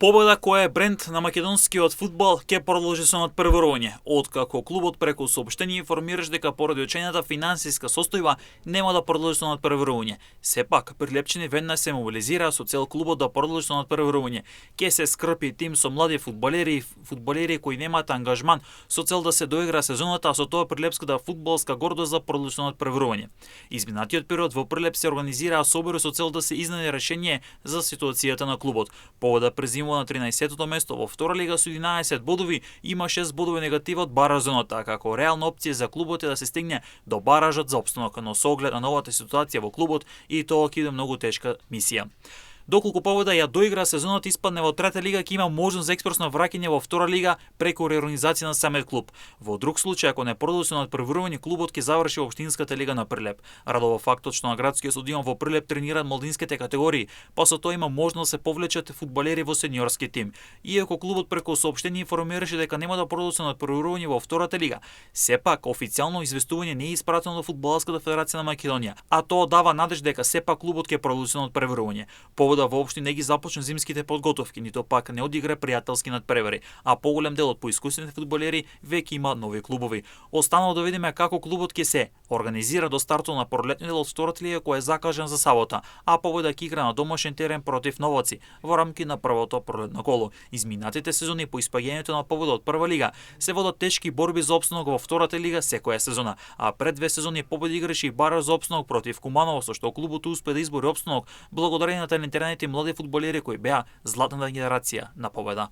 Победа која е бренд на македонскиот фудбал ќе продолжи со надпреварување, откако клубот преку соопштение информираше дека поради очењата финансиска состојба нема да продолжи со надпреварување. Сепак, Прилепчани веднаш се мобилизираа со цел клубот да продолжи со надпреварување. Ќе се скрпи тим со млади фудбалери кои немаат ангажман со цел да се доигра сезоната, а со тоа прилепската фудбалска гордост за продолжи со надпреварување. Изминатиот период во Прилеп се организираа собори со цел да се изнајде решение за ситуацијата на клубот. Победа презимува на 13-тото место во втора лига со 11 бодови, има 6 бодови негатива од баражот, како реална опција за клубот е да се стигне до баражот за опстанок, но со оглед на новата ситуација во клубот и тоа ќе биде многу тешка мисија. Доколку Победа ја доигра сезонот испадне во трета лига, ќе има можност за експресно враќање во втора лига преку реорганизација на самиот клуб. Во друг случај, ако не продолжи со надпреварување, клубот ќе заврши во општинската лига на Прилеп. Радува фактот што на градскиот стадион во Прилеп тренираат младинските категории, па со тоа има можност да се повлечат фудбалери во сениорски тим. Иако клубот преку соопштение информираше дека нема да продолжи со надпреварување во втората лига, сепак официјално известување не е испратено до Фудбалската федерација на Македонија, а тоа дава надежда дека сепак клубот ќе продолжи со надпреварување. Победа воопшто не ги започна зимските подготовки, нито пак не одигра пријателски надпревари, а поголем дел од поискусните фудбалери веќе има нови клубови. Останало да видиме како клубот ќе се организира до стартот на пролетниот дел од втората лига кој е закажан за сабота, а Победа ќе игра на домашен терен против Новаци во рамки на првото пролетно коло. Изминатите сезони по испаѓањето на Победа од прва лига се водат тешки борби за опстанок во втората лига секоја сезона, а пред две сезони Победа играше и бараж за опстанок против Куманово, со што клубот успе да избори опстанок благодарение на талентираните млади фудбалери кои беа златната генерација на Победа.